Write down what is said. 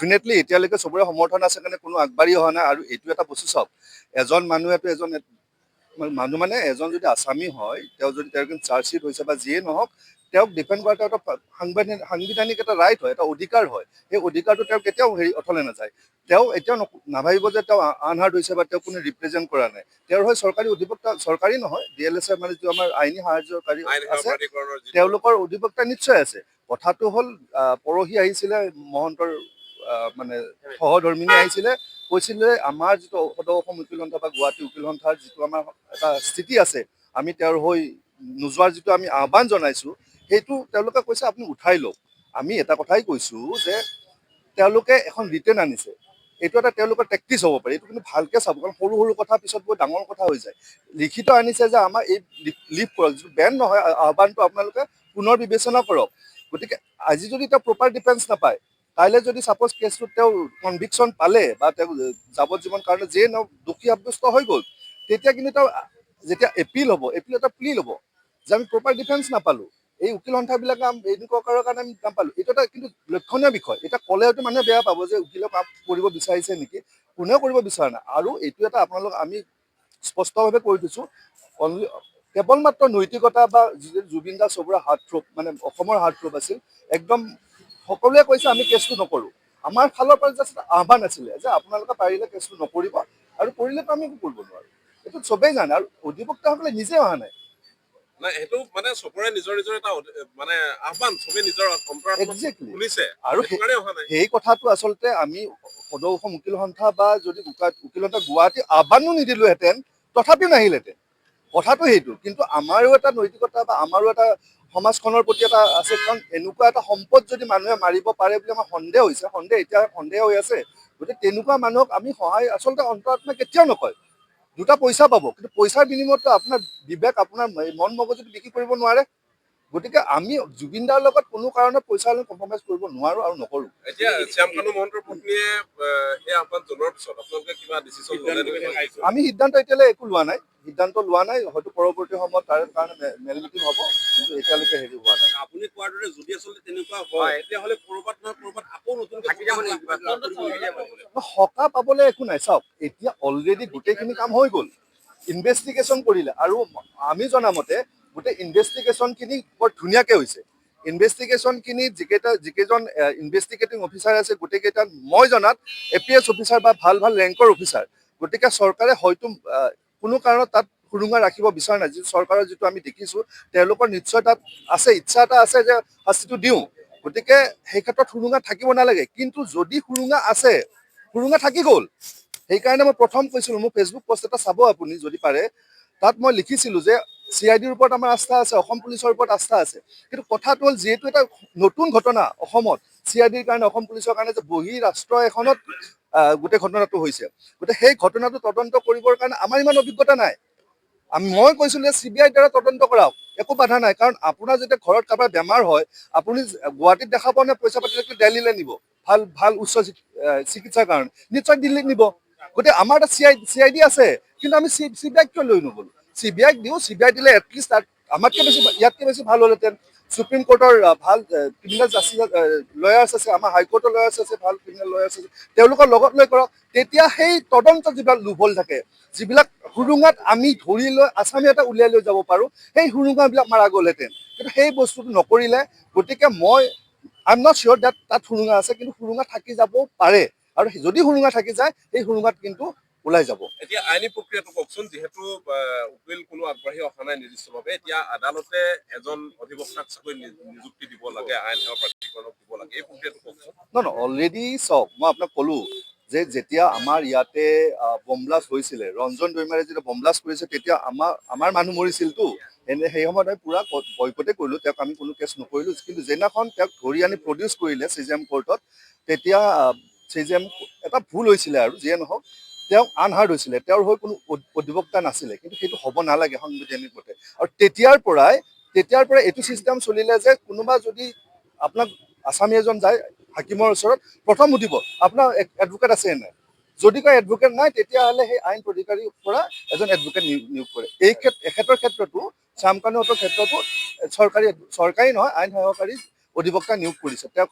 Definitely এতিয়ালৈকে চবৰে সমৰ্থন আছে কাৰণে কোনো আগবাঢ়ি অহা নাই। আৰু এইটো এটা বস্তু চাওক, এজন মানুহেতো এজন মানুহ মানে এজন যদি আছামী হয়, তেওঁ যদি তেওঁৰ কিন্তু চাৰ্জশ্বিট হৈছে বা যিয়ে নহওক, তেওঁক ডিফেণ্ড কৰাটো এটা সাংবিধানিক এটা ৰাইট হয়, এটা অধিকাৰ হয়। সেই অধিকাৰটো তেওঁ কেতিয়াও হেৰি অথলে নাযায়। তেওঁ এতিয়াও নাভাবিব যে তেওঁ আনহাৰ্ড হৈছে বা তেওঁ কোনো ৰিপ্ৰেজেণ্ট কৰা নাই। তেওঁৰ হৈ চৰকাৰী অধিবক্তা, চৰকাৰী নহয়, ডিএলএছ মানে যিটো আমাৰ আইনী সাহায্যকাৰী আইন সেৱা আছে, প্ৰাধিকৰণৰ যিটো তেওঁলোকৰ অধিবক্তা নিশ্চয় আছে। কথাটো হ'ল, পৰহি আহিছিলে মহন্তৰ মানে সহধৰ্মিনী আহিছিলে, কৈছিলে আমাৰ যিটো সদৌ অসম উকিল সন্থা বা গুৱাহাটী উকিল সন্থাৰ যিটো আমাৰ এটা স্থিতি আছে, আমি তেওঁৰ হৈ নোযোৱাৰ যিটো আমি আহ্বান জনাইছো, সেইটো তেওঁলোকে কৈছে আপুনি উঠাই লওক। আমি এটা কথাই কৈছো যে তেওঁলোকে এখন ৰিটেন আনিছে, এইটো এটা তেওঁলোকৰ টেকটিছ হ'ব পাৰে। এইটো কিন্তু ভালকে চাব, কাৰণ সৰু সৰু কথা পিছত গৈ ডাঙৰ কথা হৈ যায়। লিখিত আনিছে যে আমাৰ এই লিভ কৰক, যিটো বেন নহয়, আহ্বানটো আপোনালোকে পুনৰ বিবেচনা কৰক। গতিকে আজি যদি তেওঁ প্ৰপাৰ ডিফেন্স নাপায়, কাইলৈ যদি ছাপ'জ কেছটোত তেওঁ কনভিকশ্যন পালে বা তেওঁ যাৱজ্জীৱন কাৰণে যিয়ে নহওক দোষী সাব্যস্ত হৈ গ'ল, তেতিয়া কিন্তু তেওঁ যেতিয়া এপিল হ'ব, এপিল এটা প্লি ল'ব যে আমি প্ৰপাৰ ডিফেন্স নাপালোঁ, এই উকিল সন্থাবিলাকে এনেকুৱা কৰাৰ কাৰণে আমি নাপালোঁ। এইটো এটা কিন্তু লক্ষণীয় বিষয়। এতিয়া ক'লে হয়তো মানুহে বেয়া পাব যে উকিলে কাম কৰিব বিচাৰিছে নেকি। কোনেও কৰিব বিচৰা নাই। আৰু এইটো এটা আপোনালোক আমি স্পষ্টভাৱে কৈ দিছোঁ, অনলি কেৱল মাত্ৰ নৈতিকতা বা জুবিন দা চবৰে হাৰ্টথ্ৰব, মানে অসমৰ হাৰ্টথ্ৰব আছিল একদম। সকলোৱে কৈছে আমি কেছটো নকৰোঁ। আমাৰ ফালৰ পৰা জাষ্ট আহ্বান আছিলে যে আপোনালোকে পাৰিলে কেছটো নকৰিব আৰু কৰিলেতো আমি একো কৰিব নোৱাৰোঁ। এইটো চবেই জানে আৰু অধিবক্তাসকলে নিজে অহা নাই। নাই, সেইটো মানে চবৰে নিজৰ নিজৰ এটা মানে আহ্বান, চবে নিজৰ অন্তৰাত্মাত শুনিছে, আৰু সেইটো কাৰণে অহা নাই। সেই কথাটো আচলতে আমি সদৌ অসম উকিল সন্থা বা যদি উকিল সন্থা গুৱাহাটী আহ্বানো নিদিলোহেঁতেন, তথাপিও নাহিলহেঁতেন। কথাটো সেইটো। কিন্তু আমাৰো এটা নৈতিকতা বা আমাৰো এটা সমাজখনৰ প্ৰতি এটা আছে। কাৰণ এনেকুৱা এটা সম্পদ যদি মানুহে মাৰিব পাৰে বুলি আমাৰ সন্দেহ হৈছে, সন্দেহ এতিয়া সন্দেহ হৈ আছে। গতিকে তেনেকুৱা মানুহক আমি সহায় আচলতে অন্তৰাত্মা কেতিয়াও নকয়। দুটা পইচা পাব, কিন্তু পইচাৰ বিনিময়ততো আপোনাৰ বিবেক, আপোনাৰ মন মগজুটো বিক্ৰী কৰিব নোৱাৰে। গতিকে আমি জুবিন দাৰ লগত কোনো কাৰণত পইচা লৈ কম্প্ৰমাইজ কৰিব নোৱাৰো আৰু নকৰো। এতিয়া শ্যামকানু মহন্তৰ পত্নীয়ে সেই আহ্বান জনোৱাৰ পিছত আপোনালোকে কিবা ডিচিশ্যন ল'লে নেকি? আমি সিদ্ধান্ত এতিয়ালৈ একো লোৱা নাই, সিদ্ধান্ত লোৱা নাই। হয়তো পৰৱৰ্তী সময়ত তাৰ কাৰণে মেল মিটিং হ'ব, কিন্তু এতিয়ালৈকে হেৰি হোৱা নাই। আপুনি কোৱাৰ দৰে যদি আচলতে তেনেকুৱা হয়, তেতিয়াহ'লে ক'ৰবাত নহয় ক'ৰবাত আকৌ নতুনকে থাকি যাব নেকি কিবা? সকাহ পাবলৈ একো নাই। চাওক, এতিয়া অলৰেডি গোটেইখিনি কাম হৈ গ'ল, ইনভেষ্টিগেশ্যন কৰিলে আৰু আমি জনামতে গোটেই ইনভেষ্টিগেশ্যনখিনি বৰ ধুনীয়াকে হৈছে। ইনভেষ্টিগেশ্যনখিনি যিকেইজন ইনভেষ্টিগেটিং অফিচাৰ আছে, গোটেইকেইটা মই জনাত এপিএছ অফিচাৰ বা ভাল ভাল ৰেংকৰ অফিচাৰ। গতিকে চৰকাৰে হয়তো কোনো কাৰণত তাত সুৰুঙা ৰাখিব বিচৰা নাই। যিটো চৰকাৰৰ যিটো আমি দেখিছোঁ, তেওঁলোকৰ নিশ্চয় তাত আছে, ইচ্ছা এটা আছে যে শাস্তিটো দিওঁ। গতিকে সেই ক্ষেত্ৰত সুৰুঙা থাকিব নালাগে। কিন্তু যদি সুৰুঙা আছে, সুৰুঙা থাকি গ'ল। সেইকাৰণে মই প্ৰথম কৈছিলোঁ, মোৰ ফেচবুক পষ্ট এটা চাব আপুনি যদি পাৰে, তাত মই লিখিছিলোঁ যে চিআইডিৰ ওপৰত আমাৰ আস্থা আছে, অসম পুলিচৰ ওপৰত আস্থা আছে। কিন্তু কথাটো হ'ল, যিহেতু এটা নতুন ঘটনা অসমত, চিআইডিৰ কাৰণে, অসম পুলিচৰ কাৰণে, যে বহি ৰাষ্ট্ৰ এখনত গোটেই ঘটনাটো হৈছে, গতিকে সেই ঘটনাটো তদন্ত কৰিবৰ কাৰণে আমাৰ ইমান অভিজ্ঞতা নাই। মই কৈছিলোঁ যে চিবিআইৰ দ্বাৰা তদন্ত কৰাওক, একো বাধা নাই। কাৰণ আপোনাৰ যেতিয়া ঘৰত কাৰোবাৰ বেমাৰ হয়, আপুনি গুৱাহাটীত দেখাব নে পইচা পাতি থাকিলে দেলহিলৈ নিব ভাল ভাল উচ্চ চিকিৎসাৰ কাৰণে? নিশ্চয় দিল্লীত নিব। গতিকে আমাৰ এটা চিআইডি আছে, কিন্তু আমি চিবিআইক কিয় লৈ নগ'লো? চিবিআইক দিওঁ, চিবিআই দিলে এটলিষ্ট তাত আমাতকে বেছি, ইয়াতকে বেছি ভাল হ'লহেঁতেন। সুপ্ৰিম কোৰ্টৰ ভাল ক্ৰিমিনেল জাষ্টিছ লয়াৰ্ছ আছে, আমাৰ হাইকোৰ্টৰ লয়াৰ্ছ আছে, ভাল ক্ৰিমিনেল লয়াৰ্ছ আছে, তেওঁলোকৰ লগত লৈ কৰক। তেতিয়া সেই তদন্ত যিবিলাক লুপহ'ল থাকে, যিবিলাক সুৰুঙাত আমি ধৰি লৈ আছামী এটা উলিয়াই লৈ যাব পাৰোঁ, সেই সুৰুঙাবিলাক মাৰা গ'লহেঁতেন। কিন্তু সেই বস্তুটো নকৰিলে। গতিকে মই I am not sure that তাত সুৰুঙা আছে, কিন্তু সুৰুঙা থাকি যাবও পাৰে। আৰু যদি সুৰুঙা থাকি যায়, সেই সুৰুঙাত কিন্তু ওলাই যাব। এতিয়া আইনী প্ৰক্ৰিয়াটো কওকচোন। যিহেতু উকিল কোনো আগবাঢ়ি অহা নাই নিৰ্দিষ্টভাৱে, এতিয়া আদালতে এজন অধিবক্তাক চাগৈ নিযুক্তি দিব লাগে, আইন সেৱা প্ৰাধিকৰণক দিব লাগে, এই প্ৰক্ৰিয়াটো কওকচোন। নহয় নহয়, অলৰেডি চাওক, মই আপোনাক ক'লো যে যেতিয়া আমাৰ ইয়াতে বমব্লাষ্ট হৈছিলে, ৰঞ্জন দৈমাৰে যেতিয়া বমব্লাষ্ট কৰিছে, তেতিয়া আমাৰ মানুহ মৰিছিলতো। এনে সেই সময়ত আমি পুৰা বয়কটে কৰিলোঁ তেওঁক, আমি কোনো কেছ নকৰিলোঁ। কিন্তু যিদিনাখন তেওঁক ধৰি আনি প্ৰডিউচ কৰিলে চিজেএম কোৰ্টত, তেতিয়া চিজেএম এটা ভুল হৈছিলে আৰু যিয়ে নহওক, তেওঁক আনহাৰ্ড হৈছিলে, তেওঁৰ হৈ কোনো অধিবক্তা নাছিলে। কিন্তু সেইটো হ'ব নালাগে সাংবিধানিক মতে। আৰু তেতিয়াৰ পৰাই এইটো চিষ্টেম চলিলে যে কোনোবা যদি আপোনাক আছামী এজন যায় হাকিমৰ ওচৰত, প্ৰথম সুধিব আপোনাৰ এডভকেট আছে নে নাই। যদি কয় এডভকেট নাই, তেতিয়াহ'লে সেই আইন প্ৰাধিকাৰীৰ পৰা এজন এডভকেট নিয়োগ কৰে। এই এখেতৰ ক্ষেত্ৰতো, শ্যামকানুহঁতৰ ক্ষেত্ৰতো চৰকাৰী, চৰকাৰী নহয়, আইন সহায়কাৰী অধিবক্তা নিয়োগ কৰিছে তেওঁক।